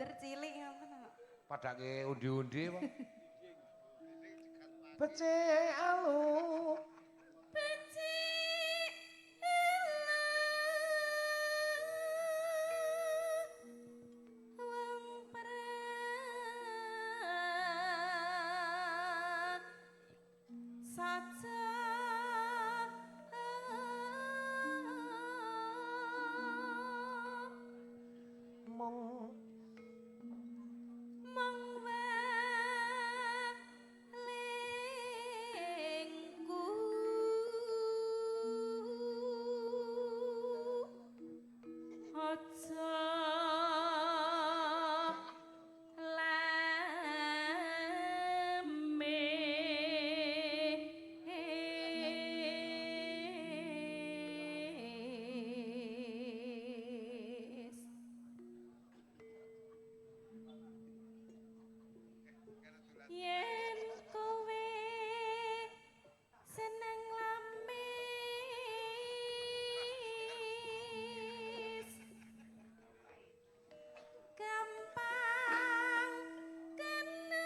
Bunder cilik ngoten kok. Padake undi-undi apa? Becik alu. Becik alu wong prasaja mung mung welingku aja lamis. Yen kowe seneng lamis gampang kena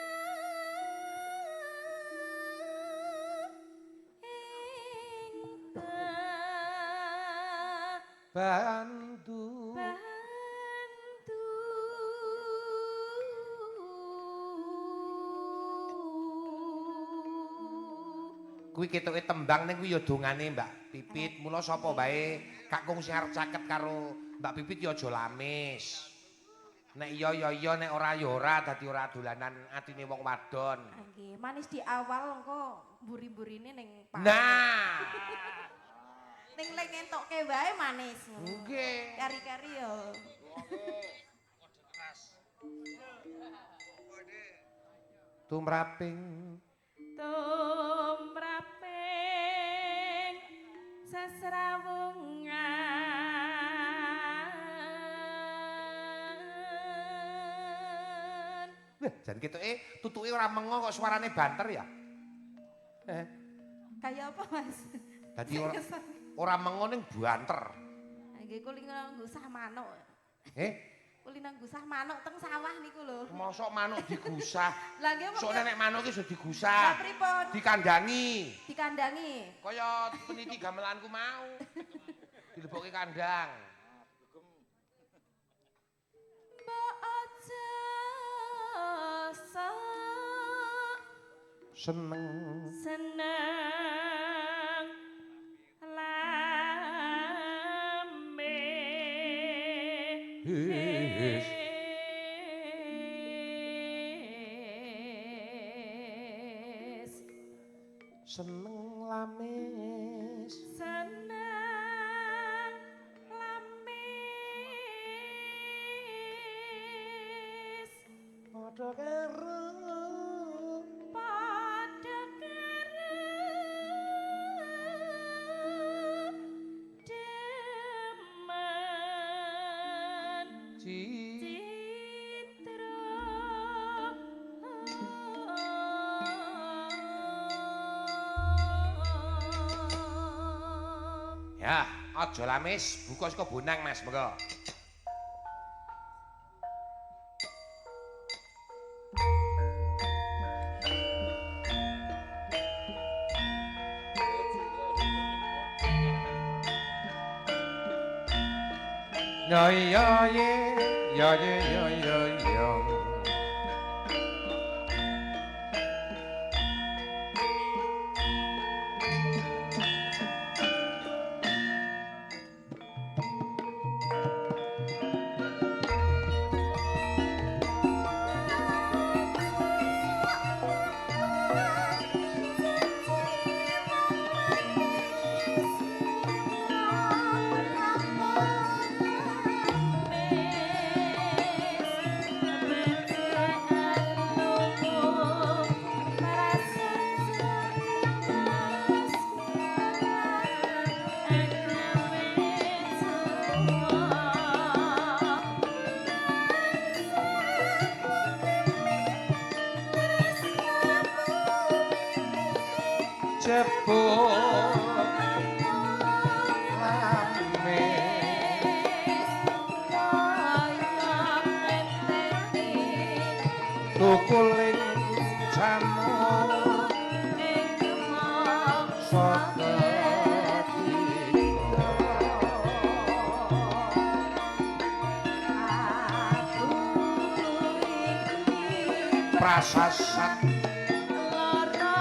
ing bantu bantu. Kuwi ketoke tembang ning kuwi ya dongane Mbak Pipit. Mula sapa wae kakung sing arep caket karo Mbak Pipit ya aja lamis. Nek iya ya iya, nek ora ya ora, dadi ora dolanan atine wong wadon. Nggih, manis di awal engko mburi-mburine ning Nah, ning lek ngentokke wae manis. Nggih. Kari-kari yo. Tumraping tumraping sesrawungan. Wah, jan ketoke tutuke ora mengo kok suarane banter ya. Kaya apa, Mas? Dadi ora mengo ning banter. Nggih kulino gusah manuk. Kulino gusah manuk teng sawah niku lho. Mosok manuk digusah. Lah nggih Sok nek manuk ki iso digusah. Lah pripun? Dikandangi. Dikandangi. Kaya peniti gamelanku mau. Dilebokke kandang. Mbok aja sok seneng seneng lame. Seneng lamis. Seneng lamis. Padha karo padha karo demen citra. Ya, aja lamis, buka saka bonang Mas, monggo. Ya ya ye, ya ye ya ya ya. Jebul lamis. Tukuling jamur ing mangsa ketiga. Aku iki Prasasat lara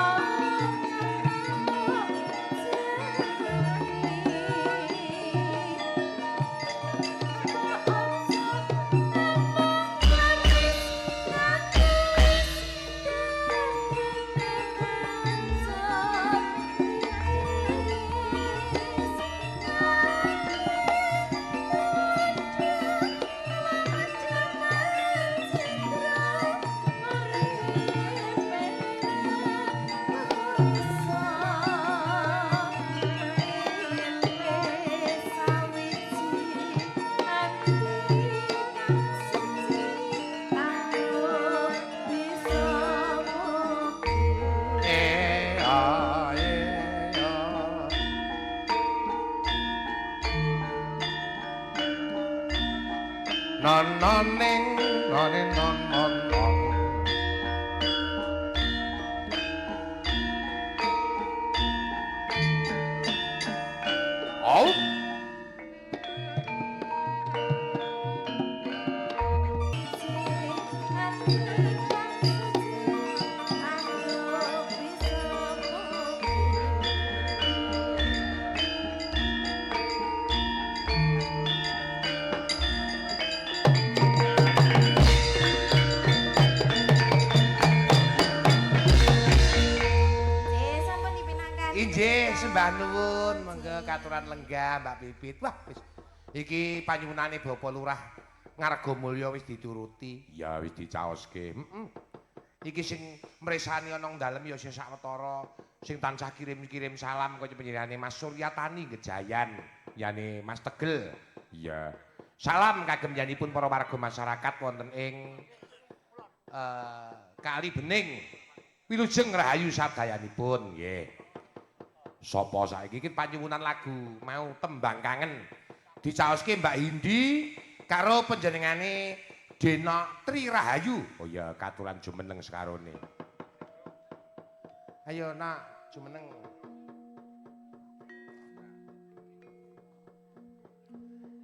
eh ah eh ah. Non non ning none non non non. Au. Injih, sembah nuwun, monggo katuran lenggah Mbak Pipit. Wah, wis iki panyuwunane Bapak Lurah Ngargomulya wis dituruti. Ya wis dicaoske. Heeh. Iki sing mresani ana ing dalem ya sing sawetara sing tansah kirim-kirim salam kaya panjenengane Mas Suryatani Gejayan, yane Mas Tegel. Iya. Salam kagem yanipun para warga masyarakat wonten ing Kali Bening. Wilujeng rahayu sadayanipun, nggih. Sapa saiki iki panyuwunan lagu mau tembang kangen dicaoske Mbak Hindi karo panjenengane Dena Tri Rahayu. Oh ya katuran jumeneng sekarone. Ayo nak jumeneng.